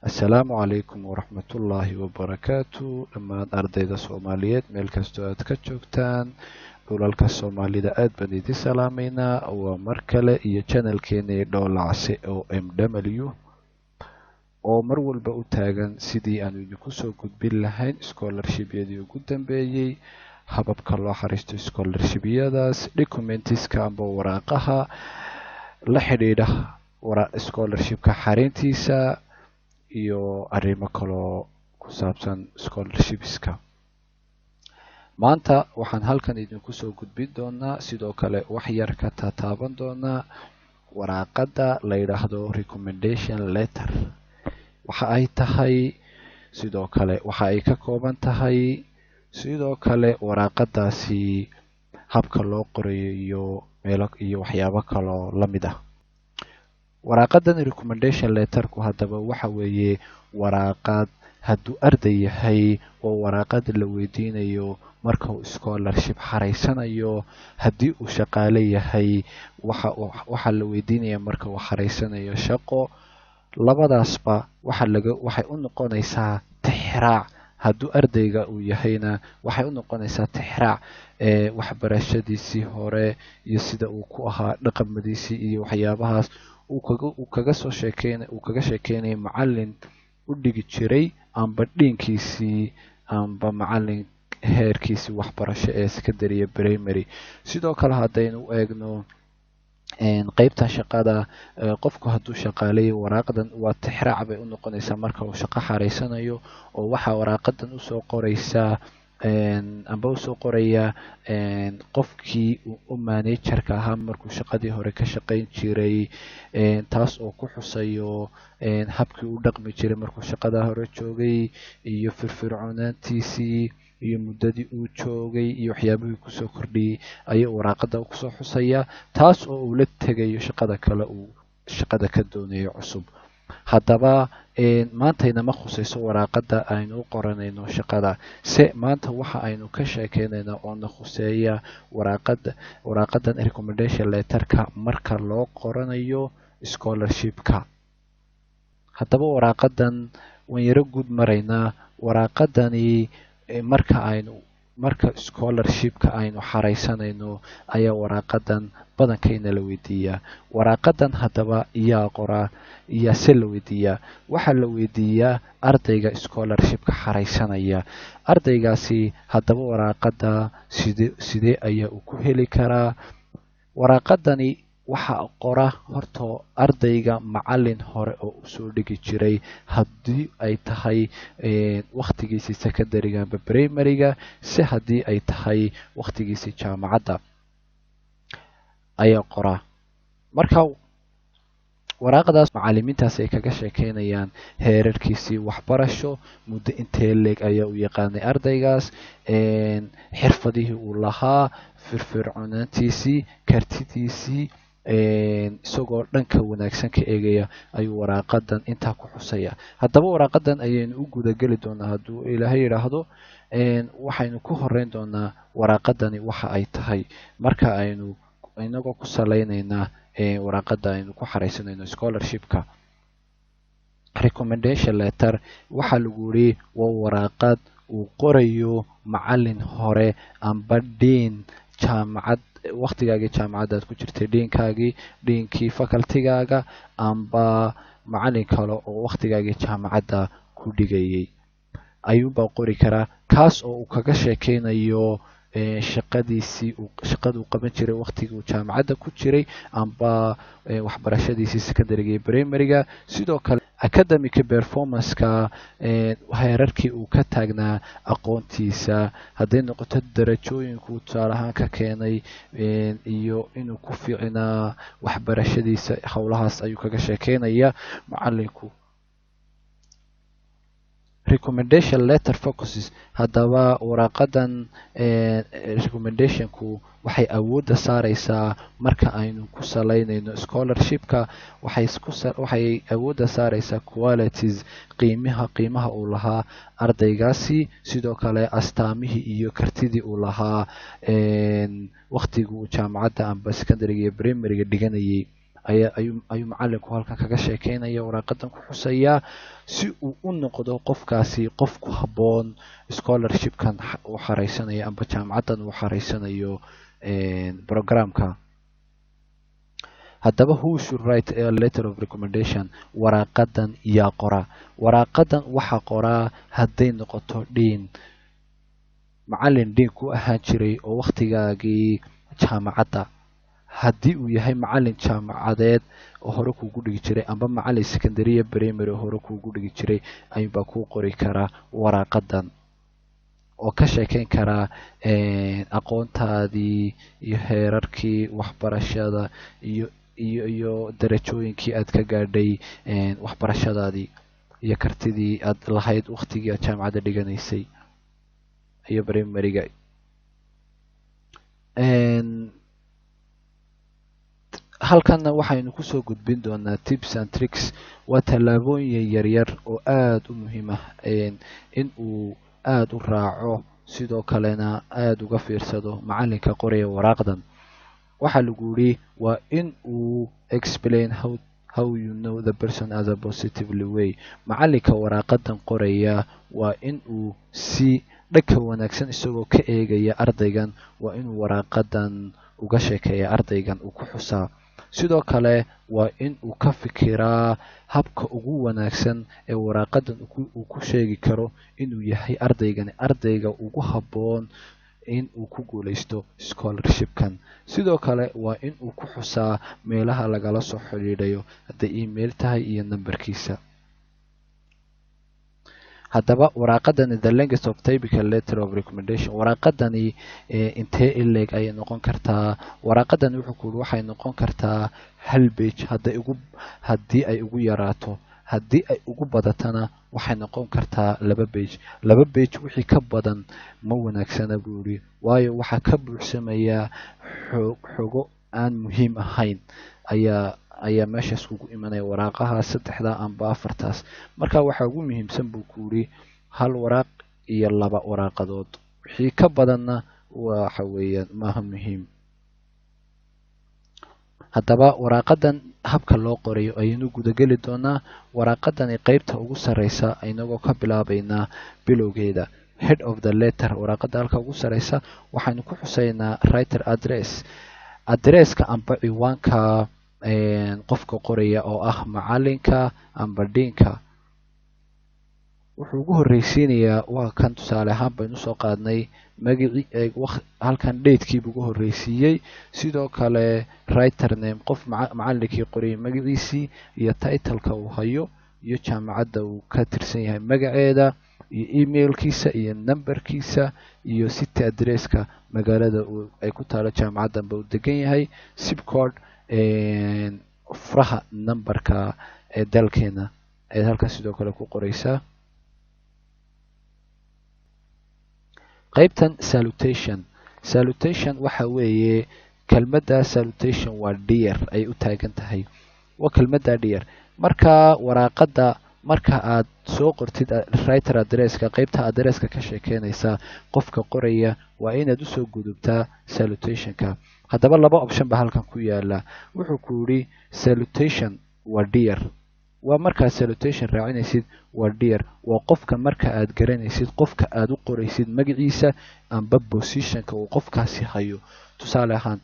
Assalaamu calaykum waraxmatullaahi wabarakaatu. Dhammaan ardayda Soomaaliyeed meel kastoo aad ka joogtaan dhulalka Soomaalida, aad baan idin salaameynaa. Waa mar kale iyo channelkeenii Dhoolacse o m w oo mar walba u taagan sidii aanu idinku soo gudbin lahayn scholarshipyadii ugu dambeeyey, hababka loo xariisto scholarshipyadaas, documentiska amba waraaqaha la xidhiidha scholarshipka xareyntiisa iyo arrimo kaloo ku saabsan scholarshipska. Maanta waxaan halkan idinku soo gudbin doonaa, sidoo kale wax yar ka tataaban doonaa waraaqada la yidhaahdo recommendation letter, waxa ay tahay, sidoo kale waxa ay ka kooban tahay, sidoo kale waraaqadaasi habka loo qorayo iyo meelo iyo waxyaabo kaloo lamid ah. Waraaqadan recommendation letterku haddaba waxa weeye waraaqad hadduu arday yahay oo waraaqad la weydiinayo marka uu scholarship xareysanayo. Haddii uu shaqaale yahay, waxa waxaa la weydiinaya marka uu xareysanayo shaqo. Labadaasba waxa laga waxay u noqonaysaa tixraac. Hadduu ardayga uu yahayna, waxay u noqonaysaa tixraac waxbarashadiisii hore iyo sida uu ku ahaa, dhaqamadiisii iyo waxyaabahaas uu kaga soo sheekeyn uu kaga sheekeynaya macalin u dhigi jiray amba deankiisii amba macalin heerkiisii waxbarasho ee secondary iyo primary. Sidoo kale haddaynu u eegno qeybta shaqada, qofku hadduu shaqaaleeyo, waraaqdan waa tixraac bay u noqonaysaa marka uu shaqo xareysanayo, oo waxaa waraaqadan usoo qoreysaa amba usoo qoraya qofkii u managerka ahaa markuu shaqadii hore ka shaqayn jiray, taas oo ku xusayo habkii u dhaqmi jiray markuu shaqada hore joogay iyo firfircoonaantiisii iyo muddadii uu joogay iyo waxyaabihii kusoo kordhiyey ayuu waraaqada kusoo xusaya, taas oo uu la tegayo shaqada kale uu shaqada ka doonayo cusub. Haddaba maanta inama khusayso waraaqada aynu u qoranayno shaqada, se maanta waxa aynu ka sheekeynaynaa oo na khuseeya waraaqadan recommendation letterka marka loo qoranayo scholarshipka. Haddaba waraaqadan waan yaro guud maraynaa. Waraaqadani marka scholarshipka aynu xareysanayno ayaa waraaqadan badankayna la weydiiyaa. Waraaqadan haddaba yaa qoraa, yaa se la weydiiyaa? Waxaa la weydiiyaa ardayga scholarshipka xareysanaya. Ardaygaasi haddaba waraaqada sidee ayaa uu ku heli karaa? Waraaqadani waxaa qora horta ardayga macalin hore oo usoo dhigi jiray, haddii ay tahay wakhtigiisii secondaryga amba primaryga, si haddii ay tahay wakhtigiisii jaamacadda ayaa qoraa. Marka waraaqdaas macalimiintaas ay kaga sheekeynayaan heerarkiisii waxbarasho, muddo intee leeg ayaa u yaqaanay ardaygaas, xirfadihii uu lahaa, firfircoonaantiisii, kartidiisii, isagoo dhanka wanaagsan ka eegaya ayuu waraaqadan intaa ku xusaya. Haddaba waraaqadan ayaynu u gudageli doonaa hadduu Ilaahay yidhaahdo. Waxaynu ku horeyn doonaa waraaqadani waxa ay tahay marka aynu inagoo ku saleyneynaa waraaqada aynu ku xareysanayno scholarshipka. Recommendation letter waxaa lagu yiri waa waraaqad uu qorayo macalin hore amba dean jaamacad, waqtigaagii jaamacadda aad ku jirtay deankaagii, deankii facultygaaga amba macalin kale oo waqtigaagii jaamacadda ku dhigayay ayuunbaa qori karaa, kaas oo uu kaga sheekeynayo shaqadiisii, shaqaduu qaban jiray waqtigii uu jaamacadda ku jiray amba waxbarashadiisii secondaryga iyo primaryga. Sidoo kale academic performance-ka, heerarkii uu ka taagnaa aqoontiisa, hadday noqoto darajooyinkuu tusaale ahaan ka keenay iyo inuu ku fiicnaa waxbarashadiisa, howlahaas ayuu kaga sheekeynaya macalinku. Recommendation letter focuses. Haddaba waraaqadan recommendationku waxay awoodda saareysaa, marka aynu ku saleynayno scholarshipka, waxay awoodda saareysaa qualities, qiimaha uu lahaa ardaygaasi, sidoo kale astaamihii iyo kartidii uu lahaa waqtigii uu jaamacadda amba secondaryga iyo primaryga dhiganayay. Ayaa ayuu macalinku halkan kaga sheekeynaya, waraaqadan ku xusayaa, si uu u noqdo qofkaasi qof ku habboon scholarshipkan uu xareysanayo amba jaamacaddan uu xareysanayo programka. Haddaba, who should write a letter of recommendation? Waraaqadan yaa qora? Waraaqadan waxaa qoraa, hadday noqoto dean, macalin dean ku ahaan jiray oo wakhtigaagii jaamacadda, haddii uu yahay macalin jaamacadeed oo hore kuugu dhigi jiray, amba macalin secondary, primary oo hore kuugu dhigi jiray, ayuunbaa kuu qori karaa waraaqadan oo ka sheekeyn karaa aqoontaadii iyo heerarkii waxbarashada iyo darajooyinkii aad ka gaadhay waxbarashadaadii iyo kartidii aad lahayd waktigii aad jaamacadda dhiganaysay iyo primaryga. Halkanna waxaynu kusoo gudbin doonaa tips and tricks. Waa tallaabooyin yaryar oo aada u muhiim ah in uu aada u raaco, sidoo kalena aada uga fiirsado macalinka qoraya waraaqdan. Waxaa lagu yidhi waa in uu explain how you know the person as a positively way. Macalinka waraaqadan qoraya waa in uu si dhanka wanaagsan isagoo ka eegaya ardaygan, waa inuu waraaqadan uga sheekeeya ardaygan, uu ku xusaa. Sidoo kale waa in uu ka fikiraa habka ugu wanaagsan ee waraaqadan uu ku sheegi karo inuu yahay ardaygani ardayga ugu habboon in uu ku guuleysto scholarshipkan. Sidoo kale waa in uu ku xusaa meelaha lagala soo xidhiidhayo, hadday email tahay iyo nambarkiisa. Haddaba, waraaqadani, the length of typical letter of recommendation, waraaqadani intee in leeg ayay noqon kartaa? Waraaqadani, wuxuu ku yidhi, waxay noqon kartaa hal page hadday ugu haddii ay ugu yaraato. Haddii ay ugu badatana, waxay noqon kartaa 2 page. 2 page wixii ka badan ma wanaagsana, buu yidhi, waayo waxaa ka buuxsamayaa xogo aan muhiim ahayn ayaa meeshaas kugu imanaya, waraaqaha saddexda amba afartaas. Marka waxaa ugu muhiimsan, buu ku yidhi, hal waraaq iyo laba waraaqadood. Wixii ka badanna waxa weeyaan maaha muhiim. Haddaba, waraaqadan habka loo qorayo ayaynu gudageli doonaa. Waraaqadani qeybta ugu sareysa, inagoo ka bilaabeynaa bilowgeeda, head of the letter, waraaqada halka ugu sareysa waxaynu ku xuseynaa writer address, addresska amba ciwaanka qofka qoraya oo ah macalinka amba deanka. Wuxuu ugu horreysiinayaa, waa kan, tusaale ahaan baynu usoo qaadnay magacii, halkan datekiibuu ugu horreysiiyey. Sidoo kale writer name, qof macalinkii qorayay magaciisii iyo titleka uu hayo iyo jaamacadda uu ka tirsan yahay magaceeda iyo emailkiisa iyo numberkiisa iyo city addresska, magaalada ay ku taalo jaamacaddanba uu degan yahay, zip code, furaha numberka ee dalkeena ayaad halkan sidoo kale ku qoreysaa. Qaybtan salutation. Salutation waxa weeye kelmadda salutation, waa dear ay u taagan tahay, waa kelmadda dear. Marka waraaqada marka aad soo qortid writer addresska, qaybta addresska ka sheekeynaysa qofka qoraya, waa inaad usoo gudubtaa salutationka. Haddaba, laba option ba halkan ku yaala. Wuxuu ku yidhi salutation waa dear. Waa markaad salutation raacinaysid waa dear, waa qofka marka aad garanaysid qofka aad u qoraysid magaciisa amba positionka uu qofkaasi hayo. Tusaale ahaan,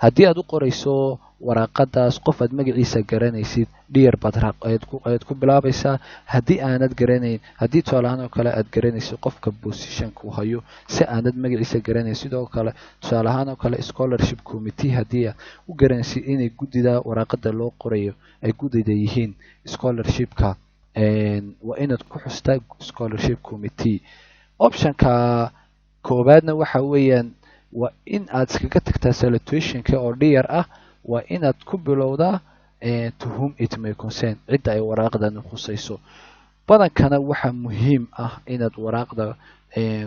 haddii aad u qorayso waraaqadaas qof aad magaciisa garanaysid, dear baad ayaad ku bilaabaysaa. Haddii aanad garanayn, haddii tusaale ahaan oo kale aad garanaysid qofka positionka uu hayo si aanad magaciisa garanayn, sidoo kale tusaale ahaan oo kale scholarship committee, haddii aad u garanaysid inay guddida waraaqada loo qorayo ay guddida yihiin scholarshipka, waa inaad ku xustaa scholarship committee. Optionka koowaadna waxa weeyaan waa in aad iskaga tagtaa salutationka oo dear ah. Waa inaad ku bilowdaa to whom it may concern, cidda ay waraaqdani khusayso. Badankana waxaa muhiim ah inaad waraaqda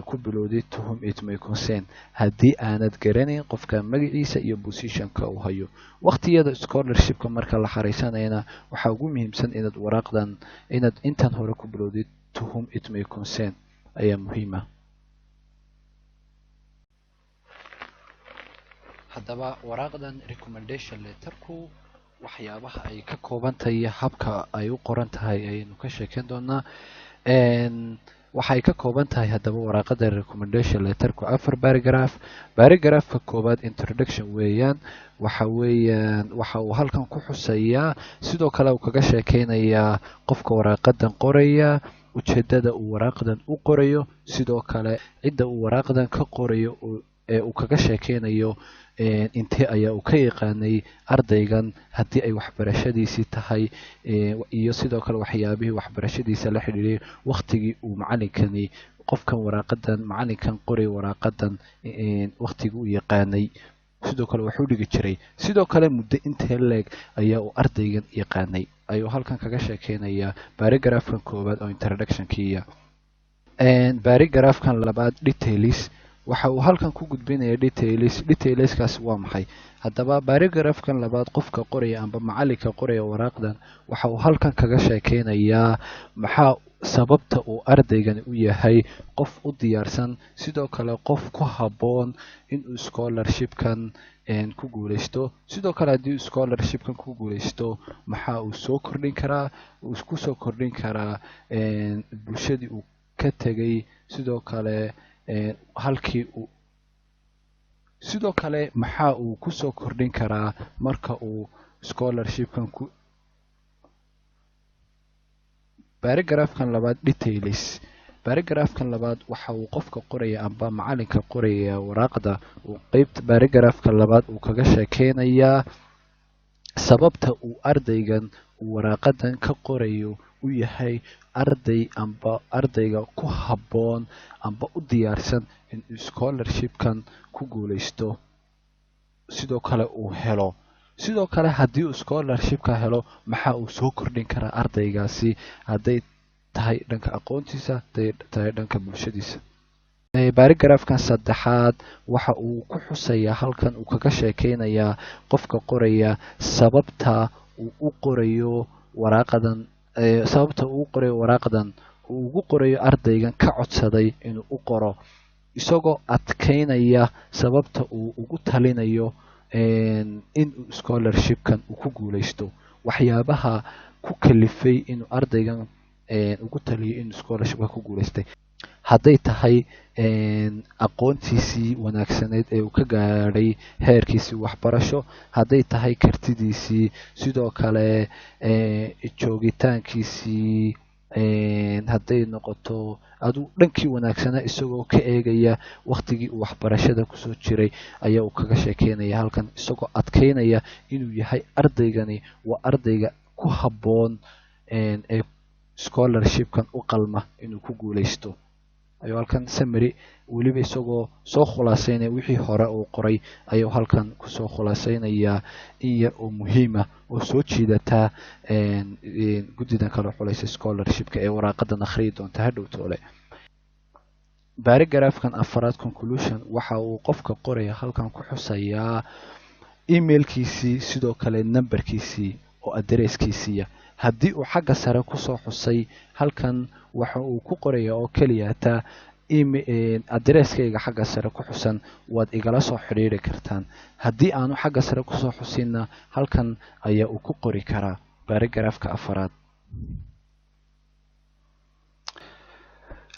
ku bilowdid to whom it may concern, haddii aanad garanayn qofka magaciisa iyo positionka uu hayo. Waqtiyada scholarshipka marka la xareysanayana, waxaa ugu muhiimsan inaad waraaqdan inaad intan hore ku bilowdid to whom it may concern ayaa muhiim ah. Haddaba, waraaqdan recommendation letterku Waxyaabaha ay ka kooban tahay iyo habka ay u qoran tahay ayaynu ka sheekeyn doonaa. Waxay ka kooban tahay haddaba waraaqada recommendation letterku afar paragraph. Paragraphka koowaad introduction weeyaan. Waxa weeyaan waxa uu halkan ku xusayaa, sidoo kale uu kaga sheekeynayaa qofka waraaqadan qoraya, ujeedada uu waraaqdan u qorayo, sidoo kale cidda uu waraaqdan ka qorayo ee uu kaga sheekeynayo, intee ayaa uu ka yaqaanay ardaygan, haddii ay waxbarashadiisii tahay, iyo sidoo kale waxyaabihii waxbarashadiisa la xidhiidhay, waktigii uu macalinkani, qofkan waraaqadan, macalinkan qoray waraaqadan, waktigii uu yaqaanay, sidoo kale wax u dhigi jiray, sidoo kale muddo intee leeg ayaa uu ardaygan yaqaanay ayuu halkan kaga sheekeynayaa paragraphkan koowaad oo introductionkiiya. Paragraphkan labaad details, waxa uu halkan ku gudbinaya details. Detailskaasi waa maxay haddaba? Paragraphkan labaad qofka qoraya amba macalinka qoraya waraaqdan waxa uu halkan kaga sheekeynayaa maxaa sababta uu ardaygani u yahay qof u diyaarsan, sidoo kale qof ku habboon inuu scholarshipkan ku guuleysto, sidoo kale haddii uu scholarshipkan ku guuleysto maxaa uu soo kordhin karaa, uu kusoo kordhin karaa bulshadii uu ka tegay, sidoo kale halkii uu, sidoo kale maxaa uu kusoo kordhin karaa marka uu scholarshipkan ku. Paragraphkan labaad details. Paragraphkan labaad waxa uu qofka qoraya amba macalinka qoraya waraaqda uu qeybta paragraphka labaad uu kaga sheekeynayaa sababta uu ardaygan uu waraaqadan ka qorayo u yahay arday amba ardayga ku habboon amba u diyaarsan inuu scholarshipkan ku guuleysto, sidoo kale uu helo, sidoo kale haddii uu scholarshipka helo maxaa uu soo kordhin karaa ardaygaasi, hadday tahay dhanka aqoontiisa, hadday tahay dhanka bulshadiisa. Paragraphkan saddexaad waxa uu ku xusayaa, halkan uu kaga sheekeynayaa qofka qoraya sababta uu u qorayo waraaqadan, sababta uu u qorayo waraaqdan, uu ugu qorayo ardaygan ka codsaday inuu u qoro, isagoo adkeynaya sababta uu ugu talinayo inuu scholarshipkan uu ku guuleysto, waxyaabaha ku kalifay inuu ardaygan ugu taliyo inuu scholarshipka ku guuleystay, hadday tahay aqoontiisii wanaagsaneyd ee uu ka gaadhay heerkiisii waxbarasho, hadday tahay kartidiisii, sidoo kale joogitaankiisii, hadday noqoto aduu dhankii wanaagsanaa isagoo ka eegaya waktigii uu waxbarashada kusoo jiray ayaa uu kaga sheekeynaya halkan, isagoo adkeynaya inuu yahay ardaygani waa ardayga ku habboon ee scholarshipkan u qalma inuu ku guuleysto ayuu halkan summary, weliba isagoo soo khulaaseynaya wixii hore uu qoray ayuu halkan kusoo khulaaseynayaa in yar oo muhiima oo soo jiidataa guddidan kala xulaysa scholarshipka ee waraaqadan akhriyi doonta hadhow toole. Paragraphkan afaraad conclusion, waxa uu qofka qoraya halkan ku xusayaa emailkiisii, sidoo kale numberkiisii oo addresskiisiiya. Haddii uu xagga sare kusoo xusay, halkan waxa uu ku qoraya oo keliyata addresskayga xagga sare ku xusan waad igala soo xidhiiri kartaan. Haddii aanu xagga sare kusoo xusinna, halkan ayaa uu ku qori karaa paragraphka afaraad.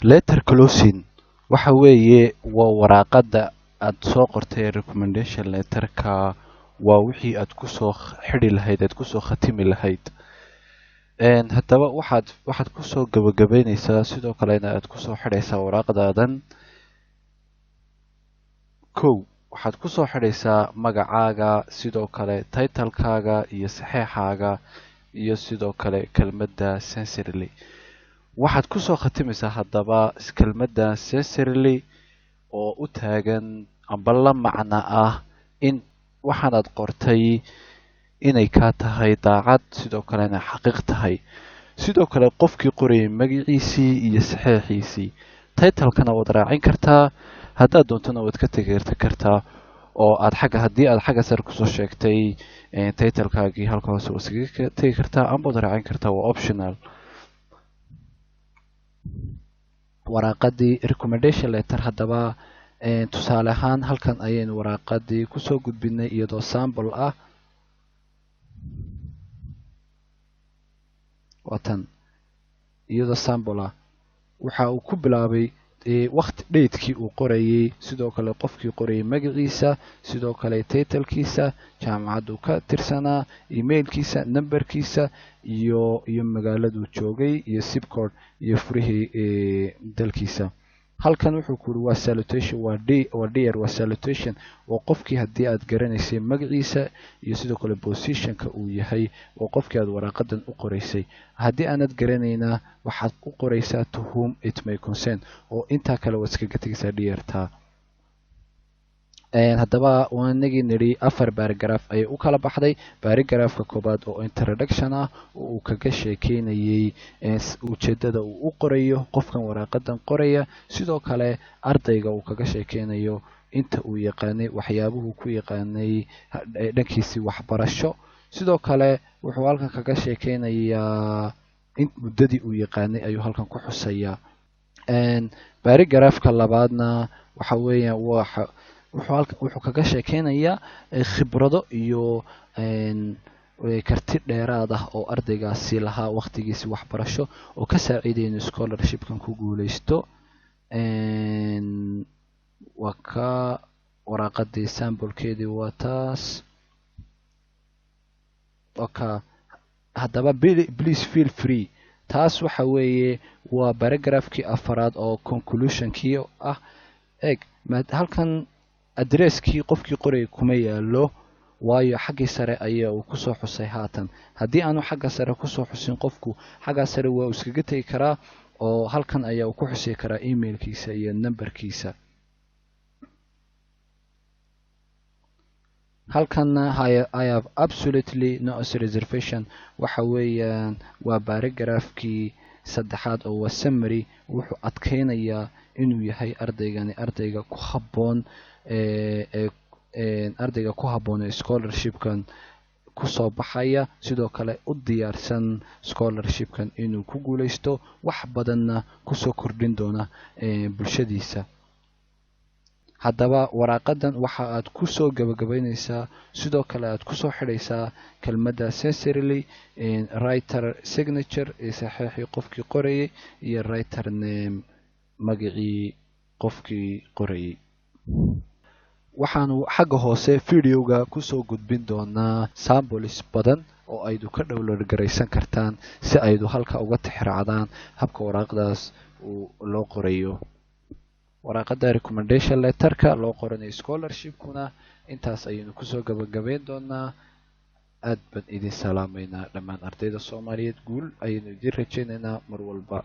Letter closing waxa weeye waa waraaqada aad soo qortay recommendation letterka, waa wixii aad kusoo xidhi lahayd, aad kusoo khatimi lahayd. Haddaba waxaad kusoo gabagabeyneysaa, sidoo kalena aad kusoo xidhaysaa waraaqdaadan. Kow, waxaad kusoo xidhaysaa magacaaga, sidoo kale titlekaaga iyo saxeexaaga, iyo sidoo kale kelmadda sincerely. Waxaad kusoo khatimaysaa haddaba kelmadda sincerely oo u taagan amba la macno ah in waxaanaad qortay inay kaa tahay daacad, sidoo kalena xaqiiq tahay, sidoo kale qofkii qorayay magaciisii iyo saxeexiisii. Titlekana waad raacin kartaa, haddaad doontona waad ka tegi kartaa, oo aad xagga, haddii aad xagga sare kusoo sheegtay titlekaagii, halka hoose waad iskaga tegi kartaa amba waad raacin kartaa, waa optional. Waraaqadii recommendation letter haddaba tusaale ahaan halkan ayaynu waraaqadii kusoo gudbinay iyadoo sample ah. Waa tan iyadoo sample ah. Waxa uu ku bilaabay waqti datekii uu qorayay, sidoo kale qofkii qorayay magaciisa, sidoo kale titlekiisa, jaamacaddu ka tirsanaa, emailkiisa, numberkiisa iyo magaaladuu joogay iyo zip code iyo furihii dalkiisa. Halkan wuxuu ku yiri waa salutation, waa d, waa dear, waa salutation, waa qofkii haddii aad garanaysay magaciisa iyo sidoo kale positionka uu yahay, waa qofkii aad waraaqadan u qoraysay. Haddii aanad garanaynaa, waxaad u qoraysaa "To whom it may concern", oo intaa kale waad iskaga tegaysaa dearta. Haddaba waanagii nidhi afar paragraph ayay u kala baxday. Paragraphka koobaad oo introduction ah, oo uu kaga sheekeynayay ujeedada uu u qorayo qofkan waraaqadan qoraya, sidoo kale ardayga uu kaga sheekeynayo inta uu yaqaanay, waxyaabuhuu ku yaqaanay dhankiisii waxbarasho. Sidoo kale wuxuu halkan kaga sheekeynayaa in muddadii uu yaqaanay ayuu halkan ku xusayaa. Paragraphka labaadna waxa weeyaan waxa wuxuu halkan wuxuu kaga sheekeynayaa khibrado iyo karti dheeraad ah oo ardaygaasi lahaa waqtigiisi waxbarasho oo ka saaciidaya inuu scholarshipkan ku guuleysto. Waa ka waraaqadii samplekeedii, waa taas. Ka haddaba "Please feel free", taas waxa weeye waa paragraphkii afaraad oo conclusionkii ah. Eeg, halkan addresskii qofkii qorayay kuma yaalo, waayo xaggii sare ayaa uu kusoo xusay. Haatan haddii aanu xagga sare kusoo xusin qofku, xaggaa sare waa uu iskaga tegi karaa oo halkan ayaa uu ku xusi karaa emailkiisa iyo numberkiisa. Halkanna "I have absolutely no reservation" waxa weeyaan waa paragraphkii saddexaad oo waa summary. Wuxuu adkeynayaa inuu yahay ardaygani ardayga ku habboon ee ardayga ku habboon ee scholarshipkan kusoo baxaya, sidoo kale u diyaarsan scholarshipkan inuu ku guuleysto, wax badanna kusoo kordhin doona bulshadiisa. Haddaba waraaqadan waxa aad kusoo gabagabaynaysaa, sidoo kale aad kusoo xidhaysaa kelmadda "Sincerely", writer signature ee saxeexii qofkii qorayay, iyo writer name, magacii qofkii qorayay. Waxaanu xagga hoose videoga kusoo gudbin doonaa samples badan oo aydu ka download garaysan kartaan si aydu halka uga tixraacdaan habka waraaqdaas uu loo qorayo, waraaqada recommendation letterka loo qoranayo scholarshipkuna. Intaas ayaynu kusoo gabagabayn doonaa. Aad baan idin salaameynaa dhammaan ardayda Soomaaliyeed. Guul ayaynu idin rajaynaynaa mar walba.